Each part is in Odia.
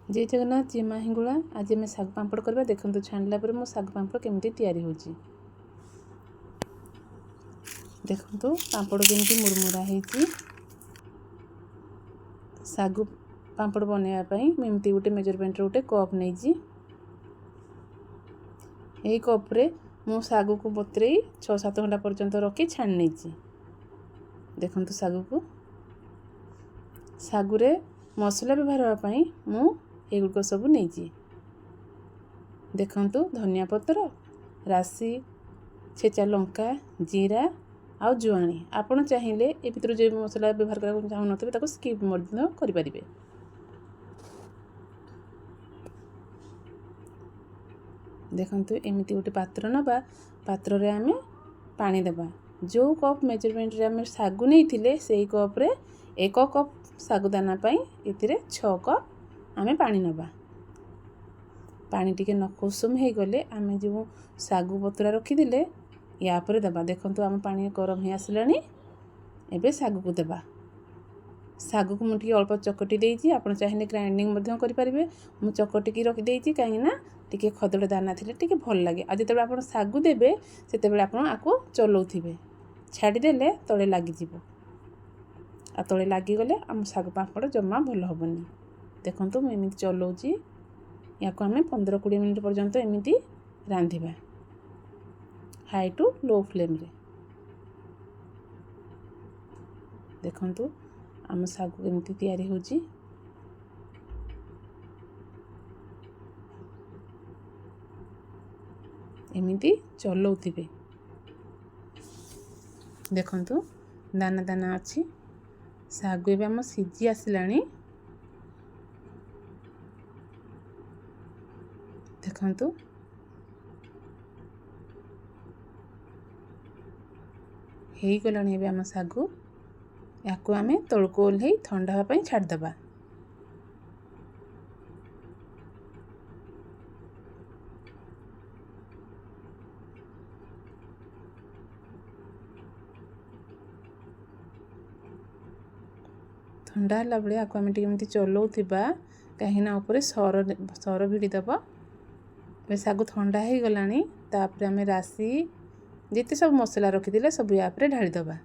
ଜୟ ଜଗନ୍ନାଥ, ଜୟ ମା ହିଙ୍ଗୁଳା। ଆଜି ଆମେ ଶାଗ ପାମ୍ପଡ଼ କରିବା। ଦେଖନ୍ତୁ, ଛାଣିଲା ପରେ ମୋ ଶାଗ ପାମ୍ପଡ଼ କେମିତି ତିଆରି ହେଉଛି। ଦେଖନ୍ତୁ, ପାମ୍ପଡ଼ କେମିତି ମୁରମୁରା ହେଇଛି। ଶାଗୁ ପାମ୍ପଡ଼ ବନେଇବା ପାଇଁ ମୁଁ ଏମିତି ଗୋଟେ ମେଜରମେଣ୍ଟର ଗୋଟେ କପ୍ ନେଇଛି। ଏହି କପ୍ରେ ମୁଁ ଶାଗୁକୁ ବତୁରେଇ 6-7 ଘଣ୍ଟା ପର୍ଯ୍ୟନ୍ତ ରଖି ଛାଣି ନେଇଛି। ଦେଖନ୍ତୁ, ଶାଗୁରେ ମସଲା ବ୍ୟବହାର ହେବା ପାଇଁ ମୁଁ ଏଗୁଡ଼ିକ ସବୁ ନେଇଛି। ଦେଖନ୍ତୁ, ଧନିଆ ପତ୍ର, ରାଶି, ଛେଚା ଲଙ୍କା, ଜିରା ଆଉ ଜୁଆଣି। ଆପଣ ଚାହିଁଲେ ଏ ଭିତରୁ ଯେଉଁ ମସଲା ବ୍ୟବହାର କରିବାକୁ ଚାହୁଁନଥିବେ, ତାକୁ ସ୍କିପ୍ ମଧ୍ୟ କରିପାରିବେ। ଦେଖନ୍ତୁ, ଏମିତି ଗୋଟେ ପାତ୍ର ନେବା। ପାତ୍ରରେ ଆମେ ପାଣି ଦେବା। ଯେଉଁ କପ୍ ମେଜରମେଣ୍ଟରେ ଆମେ ଶାଗୁ ନେଇଥିଲେ, ସେଇ କପ୍ରେ 1 କପ୍ ଶାଗୁଦାନା ପାଇଁ ଏଥିରେ 6 କପ୍ ଆମେ ପାଣି ନେବା। ପାଣି ଟିକେ ନଖ ଉଷୁମ ହେଇଗଲେ ଆମେ ଯେଉଁ ଶାଗୁ ବତୁରା ରଖିଥିଲେ, ୟା ଉପରେ ଦେବା। ଦେଖନ୍ତୁ, ଆମ ପାଣି ଗରମ ହେଇ ଆସିଲାଣି। ଏବେ ଶାଗୁକୁ ଦେବା। ଶାଗୁକୁ ମୁଁ ଟିକେ ଅଳ୍ପ ଚକଟି ଦେଇଛି। ଆପଣ ଚାହିଁଲେ ଗ୍ରାଇଣ୍ଡିଙ୍ଗ ମଧ୍ୟ କରିପାରିବେ। ମୁଁ ଚକଟିକି ରଖିଦେଇଛି, କାହିଁକିନା ଟିକେ ଖଦଡ଼ ଦାନା ଥିଲେ ଟିକେ ଭଲ ଲାଗେ। ଆଉ ଯେତେବେଳେ ଆପଣ ଶାଗୁ ଦେବେ, ସେତେବେଳେ ଆପଣ ଆକୁ ଚଲାଉଥିବେ। ଛାଡ଼ିଦେଲେ ତଳେ ଲାଗିଯିବ, ଆଉ ତଳେ ଲାଗିଗଲେ ଆମ ଶାଗ ପାମ୍ପଡ଼ ଜମା ଭଲ ହେବନି। ଦେଖନ୍ତୁ, ମୁଁ ଏମିତି ଚଲାଉଛି। ୟାକୁ ଆମେ 15-20 ମିନିଟ୍ ପର୍ଯ୍ୟନ୍ତ ଏମିତି ରାନ୍ଧିବା, ହାଇ ଟୁ ଲୋ ଫ୍ଲେମ୍ରେ। ଦେଖନ୍ତୁ, ଆମ ଶାଗୁ କେମିତି ତିଆରି ହେଉଛି। ଏମିତି ଚଲାଉଥିବେ। ଦେଖନ୍ତୁ, ଦାନା ଦାନା ଅଛି। ଶାଗୁ ଏବେ ଆମ ସିଝି ଆସିଲାଣି। ଦେଖନ୍ତୁ, ହେଇଗଲାଣି ଏବେ ଆମ ଶାଗୁ। ୟାକୁ ଆମେ ତଳକୁ ଓହ୍ଲେଇ ଥଣ୍ଡା ହେବା ପାଇଁ ଛାଡ଼ିଦେବା। ଥଣ୍ଡା ହେଲା ବେଳେ ଆକୁ ଆମେ ଟିକେ ଏମିତି ଚଲାଉଥିବା, କାହିଁକିନା ଉପରେ ସର ସର ଭିଡ଼ିଦେବ। ଏବେ ଶାଗୁ ଥଣ୍ଡା ହେଇଗଲାଣି। ତାପରେ ଆମେ ରାଶି, ଯେତେ ସବୁ ମସଲା ରଖିଥିଲେ, ସବୁ ୟା ଉପରେ ଢାଳିଦେବା।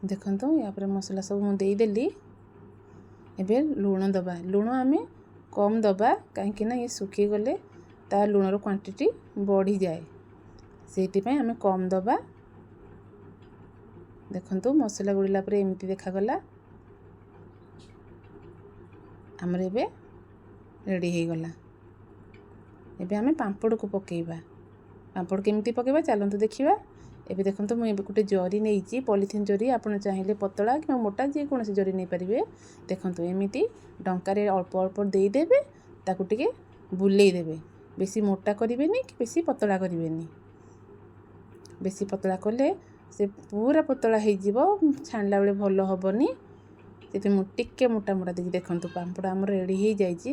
ଦେଖନ୍ତୁ, ୟା ପରେ ମସଲା ସବୁ ମୁଁ ଦେଇଦେଲି। ଏବେ ଲୁଣ ଦେବା। ଲୁଣ ଆମେ କମ୍ ଦେବା, କାହିଁକିନା ଇଏ ଶୁଖିଗଲେ ତା ଲୁଣର କ୍ୱାଣ୍ଟିଟି ବଢ଼ିଯାଏ। ସେଇଥିପାଇଁ ଆମେ କମ୍ ଦେବା। ଦେଖନ୍ତୁ, ମସଲା ଗୋଳିଲା ପରେ ଏମିତି ଦେଖାଗଲା। ଆମର ଏବେ ରେଡ଼ି ହେଇଗଲା। ଏବେ ଆମେ ପାମ୍ପଡ଼କୁ ପକାଇବା। ପାମ୍ପଡ଼ କେମିତି ପକାଇବା, ଚାଲନ୍ତୁ ଦେଖିବା। ଏବେ ଦେଖନ୍ତୁ, ମୁଁ ଏବେ ଗୋଟେ ଜରି ନେଇଛି, ପଲିଥିନ୍ ଜରି। ଆପଣ ଚାହିଁଲେ ପତଳା କିମ୍ବା ମୋଟା ଯେକୌଣସି ଜରି ନେଇପାରିବେ। ଦେଖନ୍ତୁ, ଏମିତି ଡଙ୍କାରେ ଅଳ୍ପ ଅଳ୍ପ ଦେଇଦେବେ। ତାକୁ ଟିକେ ବୁଲେଇ ଦେବେ। ବେଶୀ ମୋଟା କରିବେନି କି ବେଶୀ ପତଳା କରିବେନି। ବେଶୀ ପତଳା କଲେ ସେ ପୁରା ପତଳା ହେଇଯିବ, ଛାଣିଲା ବେଳେ ଭଲ ହେବନି। ସେଥିପାଇଁ ମୁଁ ଟିକେ ମୋଟା ମୋଟା ଦେଇଛି। ଦେଖନ୍ତୁ, ପାମ୍ପଡ଼ ଆମର ରେଡ଼ି ହେଇଯାଇଛି।